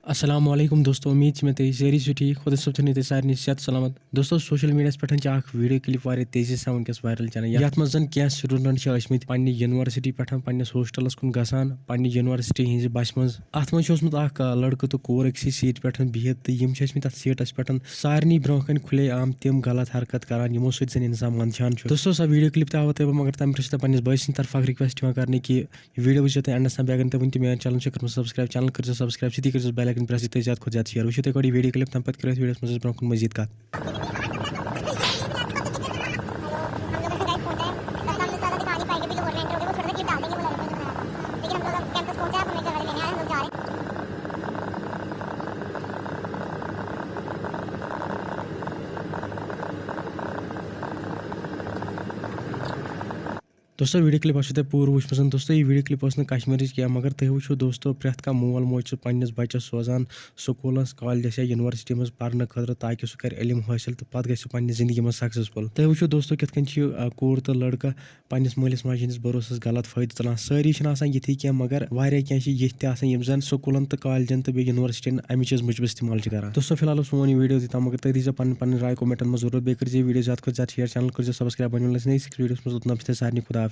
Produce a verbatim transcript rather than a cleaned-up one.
السلام علیکم دوستو، امید چھِ مےٚ تُہۍ سٲری چھِو ٹھیٖک۔ خۄدا صٲب تھٲینو تُہۍ سارنٕے صحت سلامت۔ دوستو، سوشل میڈیاہَس پٮ۪ٹھ چھِ اَکھ ویڈیو کلپ واریاہ تیزی سان وٕنکیٚس وائرل چلان، یَتھ منٛز زَن کینٛہہ سٹوڈنٹ چھِ ٲسمٕتۍ پننہِ یونیورسٹی پٮ۪ٹھ پننِس ہاسٹلس کُن گژھان، پننہِ یونیورسٹی ہٕنٛزِ بسہِ منٛز۔ اَتھ منٛز چھُ اوسمُت اَکھ، آ، لڑکہٕ تہٕ کوٗر أکسٕے سیٖٹہِ پٮ۪ٹھ بِہِتھ، تہٕ یِم چھِ ٲسمٕتۍ اَتھ سیٖٹس پٮ۪ٹھ سارنٕے برونٛہہ کنہِ کھُلے عام تِم غلط حرکت کران، یِمو سۭتۍ زَن انسان منٛدچھان چھُ۔ دوستو، سۄ ویڈیو کلپ تہِ ہاوو تۄہہِ بہٕ، مگر تَمہِ برونٛہہ چھِ تۄہہِ پننِس بٲے سٕنٛدِ طرفہٕ اَکھ ریکویسٹ یِوان کرنہٕ کہِ یہِ ویڈیو وٕچھِو تُہۍ اینڈَس تام، بیٚیہِ اگر نہٕ تُہۍ وٕنہِ تہِ میون چینل چھُ کوٚرمُت سبسکرائب، چینل کٔرزیو سبسکرائب، سۭتی کٔرزیو بیل آیکن پریس، یہِ تُہۍ زیادٕ کھۄتہٕ زیادٕ شیئر۔ وٕچھِو تُہۍ گۄڈٕ یہِ ویڈیو کلپ، تَمہِ پتہٕ کٔرِو أسۍ ویڈیوَس منٛز أسۍ برونٛہہ کُن مزید کتھ۔ دوستو، ویڈیو کلپ آسیو تۄہہِ پوٗرٕ وٕچھمٕژ۔ دوستو، یہِ ویڈیو کلپ ٲس نہٕ کشمیٖرٕچ کینٛہہ، مگر تُہۍ وٕچھِو دوستو، پرٛٮ۪تھ کانٛہہ مول موج چھُ پننِس بچس سوزان سکوٗلس، کالجس یا یونیورسٹی منٛز پرنہٕ خٲطرٕ، تاکہِ سُہ کرِ علم حٲصِل تہٕ پتہٕ گژھِ سُہ پننہِ زندگی منٛز سکسیسفل۔ تُہۍ وٕچھِو دوستو، کِتھ کٔنۍ چھِ یہِ، آ، کوٗر تہٕ لڑکہٕ پننِس مٲلِس ماجہِ ہٕنٛدِس بھروسس غلط فٲیدٕ تُلان۔ سٲری چھِنہٕ آسان یِتھی کینٛہہ، مگر واریاہ کینٛہہ چھِ یِتھۍ تہِ آسان، یِم زن سکوٗلن تہٕ کالجن تہٕ بیٚیہِ یونیورسٹین امہِ چیٖز موٗجوٗب استعمال چھِ کران۔ دوستو، فی الحال اوس سون یہِ ویڈیو یوٚتام، مگر تُہۍ دیٖزیو پنٕنۍ پنٕنۍ راے کمنٹن منٛز ضروٗر، بیٚیہِ کٔرزیو یہِ ویڈیو زیادٕ کھۄتہٕ زیادٕ شیئر، چینل کٔرزیو سبسکرائب، بنیو نہٕ أسۍ نیکسٹ ویڈیوس منٛز، اوٚتام چھِ تۄہہِ سارنٕے خدا